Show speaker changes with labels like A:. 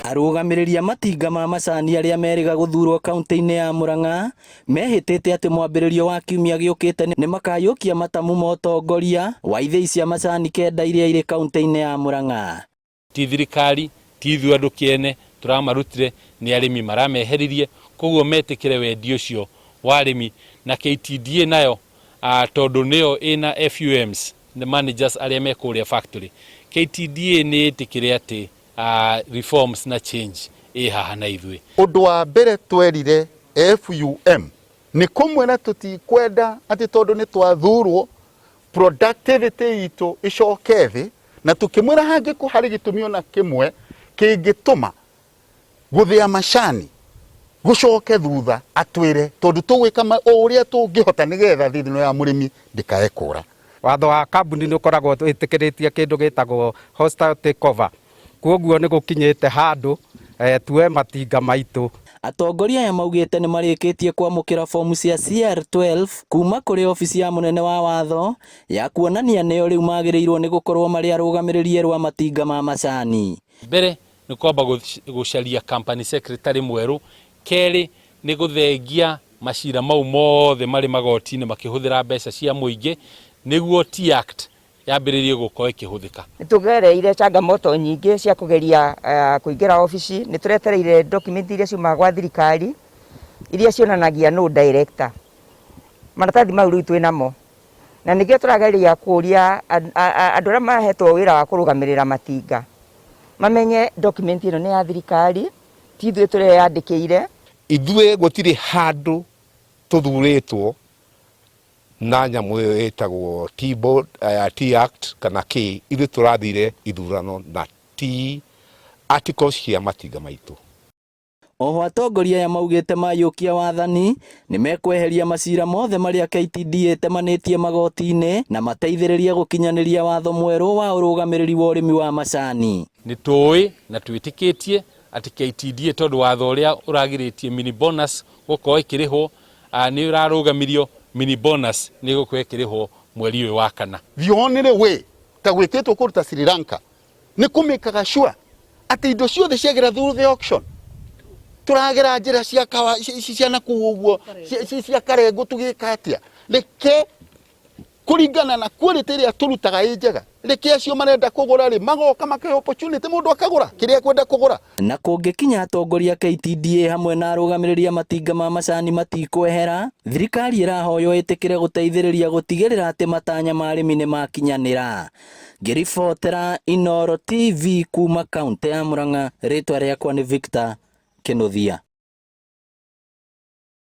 A: Arũgamĩrĩri a matinga ma macani arĩa merĩga gũthurwo kaunti-inĩ ya Murang'a mehĩtĩte atĩ mwambĩrĩrio wa kiumia gĩũkĩte nĩ makayũkia matamu ma ũtongoria wa ithĩi cia macani kenda iria irĩ kaunti-inĩ ya Murang'a.
B: Ti thirikari, ti ithuĩ andũ kĩene tũramarutire, nĩ arĩmi marameheririe, koguo metĩkĩre wendi ũcio wa arĩmi. Na KTDA nayo tondũ nĩyo ĩna FUMs, the managers arĩa me kũrĩa factory, KTDA nĩ ĩtĩkĩre atĩ reforms na change ĩ haha na ithuĩ.
C: Ũndũ wa mbere twerire FUM nĩ kũmwĩra tũtikwenda atĩ tondũ nĩ twathurwo productivity itũ ĩcoke thĩ, na tũkĩmwĩra hangĩkorwo harĩ gĩtũmi ona kĩmwe kĩngĩtũma gũthĩa macani gũcoke thutha atwĩre, tondũ tũgwĩka o ũrĩa tũngĩhota nĩgetha thithino ya mũrĩmi ndĩkae kũra.
D: Watho wa kambuni nĩ ũkoragwo wĩtĩkĩrĩtie kĩndũ gĩtagwo hostile takeover, koguo nĩ gũkinyĩte handũ tuoe matinga maitũ.
A: Atongoria aya maugĩte nĩ marĩkĩtie kwamũkĩra fomu cia CR12 kuma kũrĩ obici ya mũnene wa watho ya kuonania nĩo rĩu magĩrĩirwo nĩ gũkorwo marĩ arũgamĩrĩri erũ a matinga ma macani.
B: Mbere nĩ kwamba gũcaria company secretary mwerũ, kerĩ nĩ gũthengia macira mau mothe marĩ magoti-inĩ makĩhũthĩra mbeca cia mũingĩ nĩguo Tea Act yambĩrĩrie gũkorwo ĩkĩhũthĩka.
E: Nĩ tũgereire changamoto nyingĩ cia kũgeria kũingĩra obici, nĩ tũretereire document iria ciumaga gwa thirikari iria cionanagia nũ director. Maratathi mau rĩu twĩnamo na nĩkĩo tũrageria kũria andũ arĩa mahetwo wĩra wa kũrũgamĩrĩra matinga mamenye document ĩno nĩ ya thirikari, ti ithuĩ tũreyandĩkĩire.
F: Ithuĩ gũtirĩ handũ tũthurĩtwo na nyamũ ĩyo ĩtagwo Tea Board, Tea Act kana kĩ, ithuĩ tũrathire ithurano na tea articles cia matinga maitũ.
A: Oho atongoria aya maugĩte mayũkia wathani nĩ mekweheria macira mothe marĩa KTDA ĩtemanĩtie magoti-inĩ na mateithĩrĩrie gũkinyanĩria watho mwerũ wa ũrũgamĩrĩri wa ũrĩmi wa macani.
B: Nĩ tũĩ na twĩtĩkĩtie atĩ KTDA tondũ watho ũrĩa ũragirĩtie mini bonus gũkorwo ĩkĩrĩhwo nĩ ũrarũgamirio, mini bonus nĩ ĩgũkorwo ĩkĩrĩhwo mweri ũyũ wa kana.
C: The only way ta gwĩkĩtwo kũndũ ta Sri Lanka nĩ kũmĩkaga sure atĩ indo ciothe ciagera through the auction, tũragera njĩra cia kawa cia nakũu ũguo cia karengo tũgĩka atĩa? Reke kũringana na quality ĩrĩa tũrutaga ĩ njega, reke acio marenda kũgũra rĩ magoka makaheo opportunity, mũndũ akagũra kĩrĩa ekwenda kũgũra.
A: Na kũngĩkinya atongoria KTDA hamwe na arũgamĩrĩri a matinga ma macani matikwehera, thirikari ĩrahoywo ĩtĩkĩre gũteithĩrĩria gũtigĩrĩra atĩ matanya ma arĩmi nĩ makinyanĩra. Ngĩribotera Inooro TV kuma kaunti ya Murang'a, rĩtwa rĩakwa nĩ Victor Kĩnuthia.